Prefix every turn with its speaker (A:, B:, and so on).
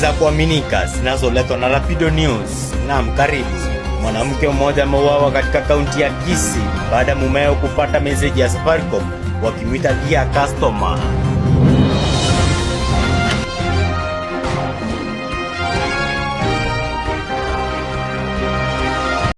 A: za kuaminika zinazoletwa na Rapido News. Naam, karibu. Mwanamke mmoja ameuawa katika kaunti ya Kisii baada ya mumeo kupata meseji ya Safaricom wakimwita "Dear customer".